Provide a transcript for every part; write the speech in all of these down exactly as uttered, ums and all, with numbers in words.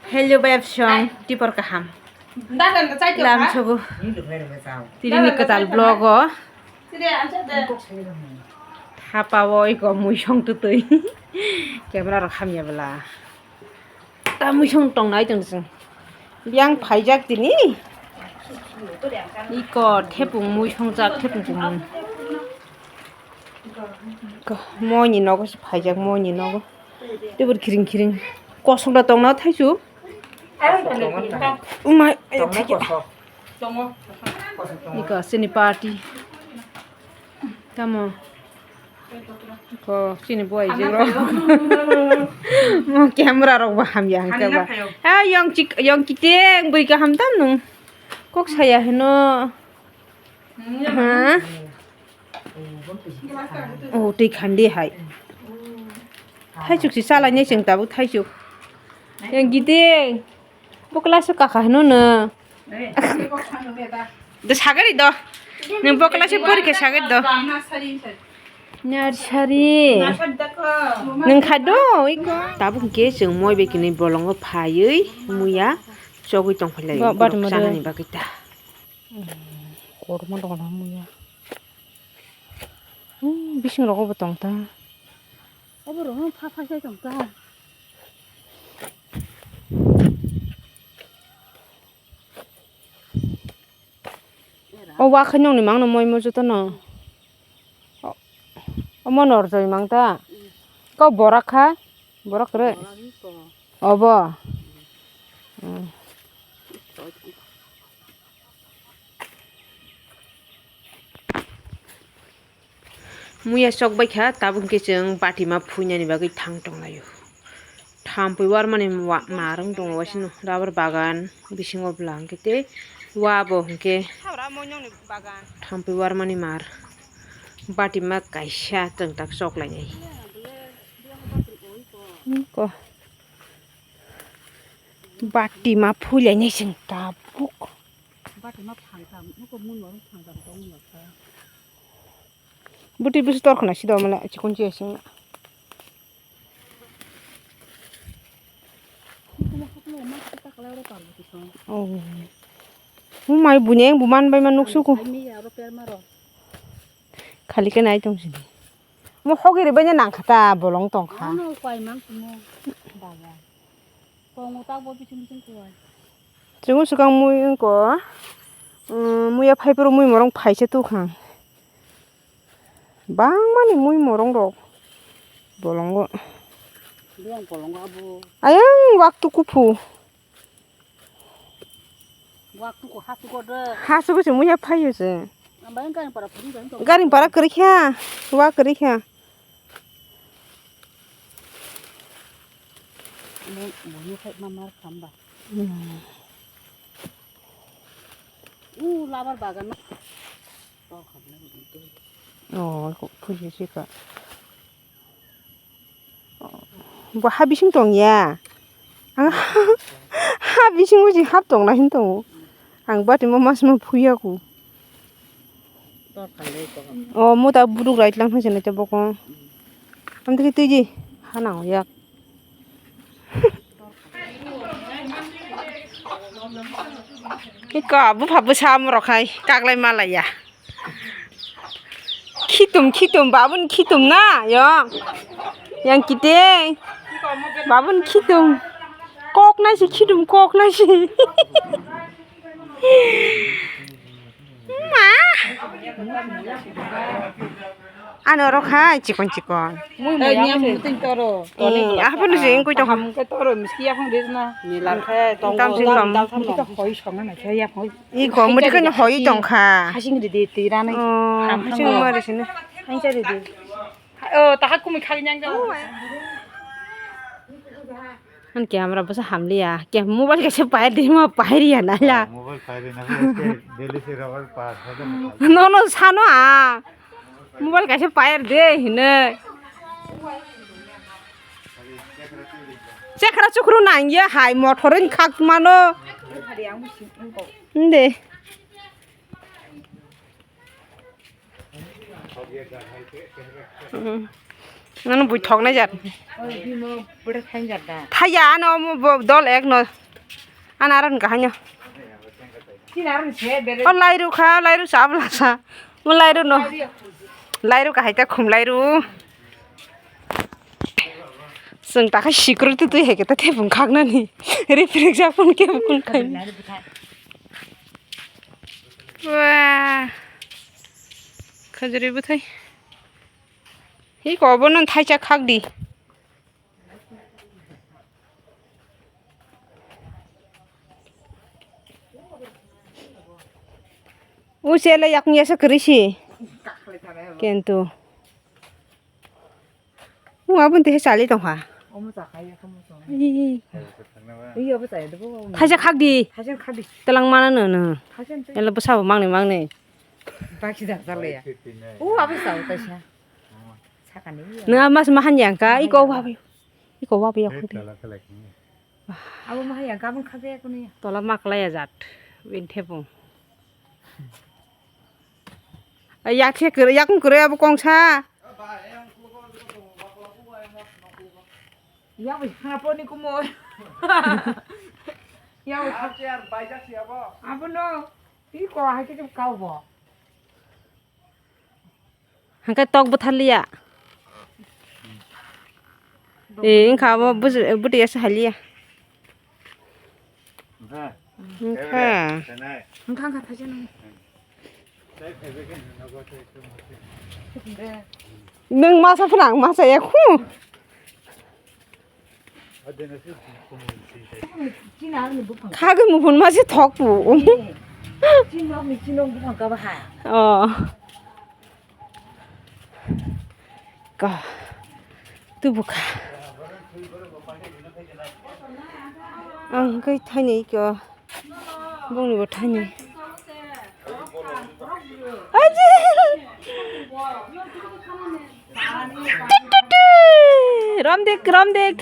Hello, beb song, tipor kaham. Lam sogo. Tini ni kwtal vlog o. Hapa o iko mui song tutui. Camera rok hamya bela. Ta mui song tong nai tong sing. Yang phaijak tini. Iko thepung mui song jak thepung tong. Ko, moi ni nogo se phaijak, moi ni nogo. Tebur khiring khiring. Kosok da tong na thaisu. Umai, ayo, thaisu. Iko sini party. Tamo. Ko sini buai jiro. Mo camera rok bo hamya hangke ba. Ha, yang chik, yang kiteng bui kaham tam nung. Kok saya heno. Ha? Oh, tei khandi hai. Thaichuk si salai nai chwng tabuk thaichuk. Yang gideng. Bokla se kaka hino no. Do sagari do. Nang bokla se porikhe sagari do. Nursery. Nang kha do iko. Tabuk ke chwng moi bekini bolongo phaiwi muya chogwi tong phai lai. Ba-, bat mode. Chanani bagwi ta. Kormo dona muya. Hmm, bising rogo bo tong ta. Obo rogo pha pha sai tong ta. O wa khe nokni mangno moi mo jotono. O, omo norjoi mang ta. Kau borak kha? Borak kwrwi? Obo. Hmm. Muya chokbai kha, tabuk khe chwng batima phuinani bagwi thang tonglaio. Thampui warmani wa-, mar wng tongo waisino, rubber bagan bisingo bwla hwnkhe tei wa bo hwnkhe thampui warmani mar. Batima kaisa chwng tak choklainai. Ko. Batima phuilainai chwng tabuk. Bati ma phangtam, nuko mun norok phangtam tong wngkha. Buti busi tor khna sido mala chikon chi asing na. Oh. Mo mai bunyeng buman bai ma nuksuku. Ai mi aro per maro. Khali khe nai tong sini. Mo hogiri bai nang kha ta bolong tong kha. Ano kwai mang tumo. Daga. Tongo tak bo biching biching kuwai. Chwng swkang mui wngko, um, muya phaiphuru mui morong phaisa tukhang. Bangmani mui morong rok bolongo. Biyang bolongo abo. Ayang waktu kuphu. Waktu ko hasugo de. Hasugo se muya phaio se. Ambai garing para phuri bai. Garing para kwrwi kha. Wa kwrwi kha. Mo, mo ni khai ma mar khamba. Hmm. U labar bagan ma. Oh, ko phuji sika. Bo ha bising tong ya. Ang ha bising uji hap tong na hin tongo. Ang bati mo mas ma phuya ku. O mo ta buduk rait lang thang sene te bokong. Am tiki tiji ha nang yak. Iko bupha bwsa amorok hai kaglai malaiya. Khitum khitum babun khitum na yong. Yang kiteng. Babun khitum. Kok nai si khitum kok nai si. Ma. Ano rok hai chikon chikon. Mui mui yang muting toro. Eh, apa nu sing koi tong ham. Ke toro miski yang ris na. Ni lar khe tong. Tam sing tam. Hoi song na khe yang hoi. I kong mudi kan hoi tong kha. Hasing di di ti ra nai. Oh, hasing ma ris na. Ang cha di di. Oh, ta hakumi khai nyang jang. An camera bwsa hamliya. Ke mobile kaisa pair de ma pair ya na ya. Mobile pair na ke daily se rubber pa. No no sano a. Mobile kaisa pair de hine. Chekra chukru nang ye hai motor in khak mano. Inde. Hmm. Nang bui thok nai jat. Thaya ano mo bo dol ek no. Ana aron kahanya. O lairu kha, lairu sa bla sa. Mo lairu no. Lairu kahai ta khum lairu. Chwng takha security twi hai khe ta thepung khaknani. Reflect japun khe bukung khai. Wah. Khajuri bwthai. Hi ko bono thaisa khak di. Usele yakung yasa krisi. Kento. Wng aboni twi chali tongkha. Omo chakha ya, omo chakha. Ih. Ih, obo chaya, obo, obo. Thaisa khak di. Thaisa khak di. Twlang mana no, no. Thaisa twi. Elo bwsabo mangnwi, mangnwi. Baki jak jalaya. O, abo chao taisa. Sakani. Nang mas mahan yang ka, iko wabi. Iko wabi ya khudi. Abo mahan yang ka, abang khak ya kuni. Tola maklaya jat. Bini thepung. Yak se kwrwi, yakung kwrwi abo kongsa. Yak bai khana poni kumo. Yak bai khana. Abo no. Pi ko hai ke kau bo. Hangke tok bwthar liya. Eh, wngkha abo bwtwi asa haliya. Wngkha. Wngkha, wngkha, thaisa nang. Nwng masa phano ang masa ya khu. Khagwi muphun masa thok pu. Oh. Ka. Tubuka. Ang kai thaini ko. Bongni bo thaini. Aji. Tut, tut, tut. Ramdik, ramdik.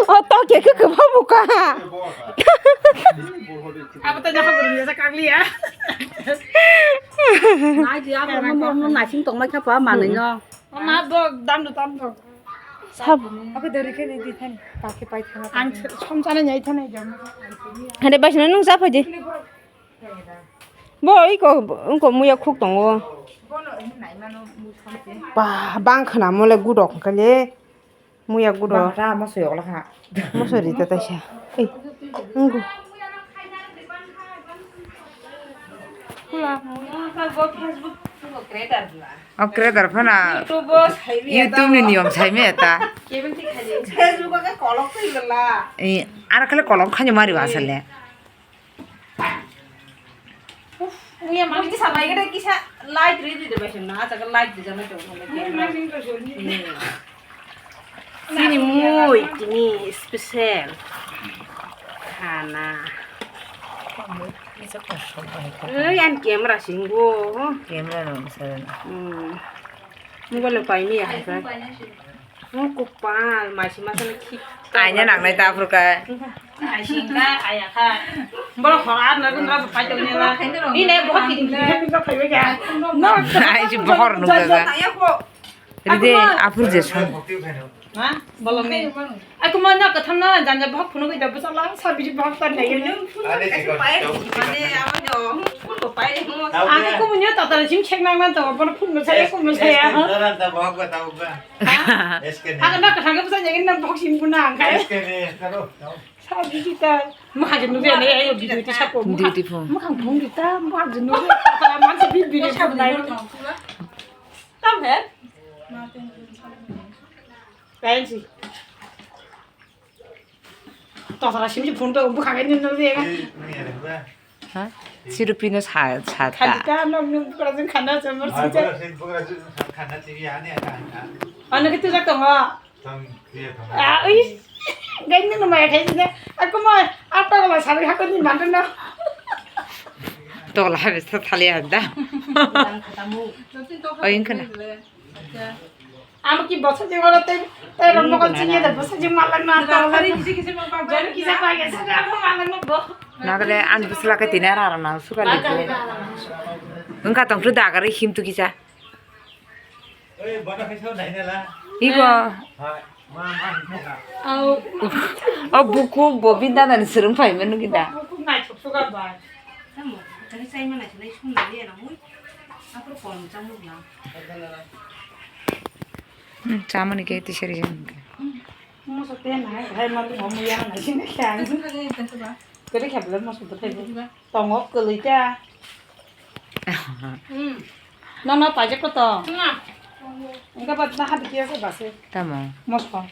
O to ke ke ke babu ka. Abo to jaha buru jaja kagli ya. Nai di abo mo mo nasing tong mai kha pa manai no. Ma do dam do tam do. Sab. Ako dori ke ni di than pa ke pai thana. Ang som sana nyai thana jam. Hade bai sina nung sa phaji. Bo iko, iko muya khuk tongo. Ba, bang khna mole gudok kale. Muya gudok. Bang khna moso yok lakha. Moso rita taisa. Ei, nunggu. Khula. O creator phana YouTube ni niyom saime ta. Facebook ke kolok thai la. Ei, ara khale kolok khani mari ba asale. Uf, muya mami kisa bai gede kisa light ri di de bai na, acha light di jana to. Chini mui tini special khana. Oi, ang camera singgo. Camera no misalna. Hmm. Mobile pai ni ya. Mo kopal, mai si masa na khik. Aina nang nai ta phur ka. Ai sing ka, ai ya ka. Boro hora na run ra pai to ni na. Ni ne bo ki ni. No. Ai si bohor nu ga. Ride aphur je son. Ha? Bolo me. Aku mana ka thamna janja bahak phunu ga jabu sala sabiji bahak ta nei. Mane amo jo phun ko pai mo. Ani ko munyo ta ta sim chek nang na to bon phun no saya ko mo saya. Aga na ka thang ka busa jagin na boxing bu na ang kai. Sa di di ta. Ma ha jenu ya ne ayo video ti sa ko. Di di phone. Ma khang phone di ta ma ha jenu ya. Ta man sa bi video sa na. Tam he. Pensi. Tosra simsi phone to bukha kai nini nini. Ha? Sirupino sa sa ta. Khali ta no no bukra jin khana chamar sija. Ano kitu jak tongo. Ah, ui. Gai nini maya khai sija. Aku ma apa kalau sari hakon ni mantan no. Tola habis ta thali anda. Oin kana. Amo ki bosa jeng oro tei, tei rok mokol chini da bosa jeng malak na ta. Jor kisa ta ge sa amo malak no bo. Nagale an bisla ke tine ara ara na suka le. Engka tong tu dagar him tu kisa. Oi, bono kisa nai na la. Ibo. Hai, ma, ma, him ka. Au. O buku bobin da dan serung pai menu kita. Buku nai chuk suka ba. Tamo, tani sai mana sai sum na ye na mui. Aku kon chamu na. Hmm, chamani khe tisari jani khe. Moso te na, hai ma tu homu yang na sini khan. Kede khabla moso to thai. Tongo kwlwi ta. Hmm. No, no, pajak ko to. Engka ba na hadi kiya ko base. Tamo. Moso.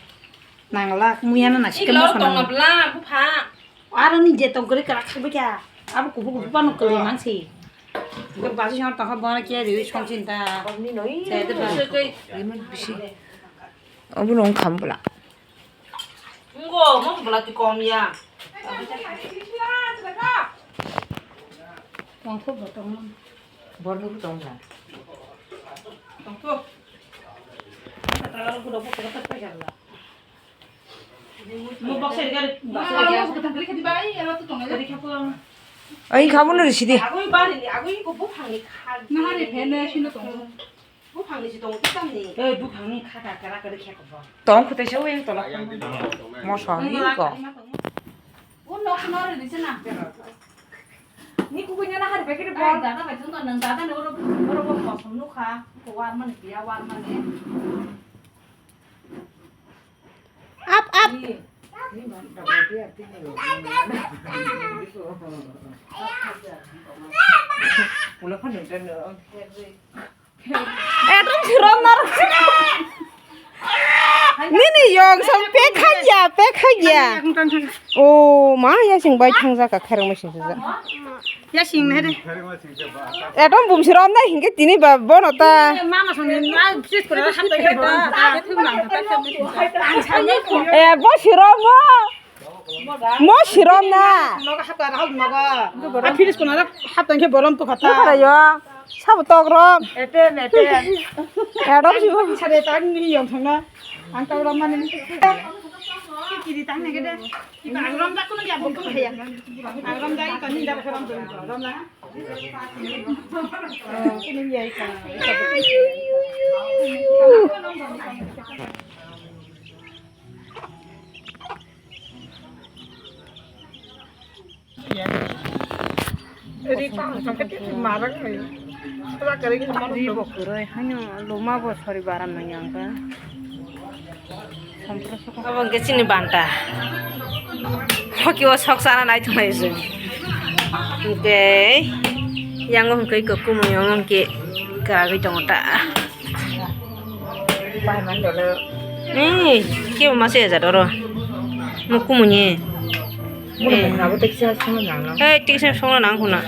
Nangla, muya na nasi ke moso. Tongo bla, bupha. Aro ni je tong kore kara khabe kya. Abo kubu kubu pano kore mansi. Ke baji hon tong kha bona kya de song chin ta. Ni noi. Sai de ba. Rimon bisi. Obo nong kham bla. Ngo, mo bla ti kom ya. Tong kho bo tong. Bor ni tong na. Tong kho. Kata la ko do ko ta ta ya la. Ai, khamu no risidi. Tong khutai se oi tola. Moso ni ko. Up, up. Etum sirom nar. Nini yong sam pek khaya, pek khaya. Oh, ma ya sing bai thang jaka khereng ma sing suja. Ya sing ne de. Etom bum sirom na hingke tini ba bono ta. Mama song ni na sis ko na hap ta ke ba. Eh, bo sirom bo. Mo sirom na. Nogo hap ta hal nogo. A firis ko na hap ta ke borom to khata. Yo. Sabo tok rom. Ete mete. Etom sibo. Sare tang ni yong thang na. Ang tok rom mani. Kiri tang ne ke de. Iba ang rom da ko na ya bo ko ya. Ang rom da iba ni da rom rom na. Ri bo kwrwi, haino luma bo sori baran nang yang kha. Obo hwnkhe chini banta. Hoki o sok chana naithok nai se. Hwnkhe yang o hwnkhe iko kumui o hwnkhe kagwi tongo ta. Ni kebo masa ejat oro. Mo kumui ni. Mo ni bwkha bo tekisa songna nang. Hei, tekisa songna nang khuna.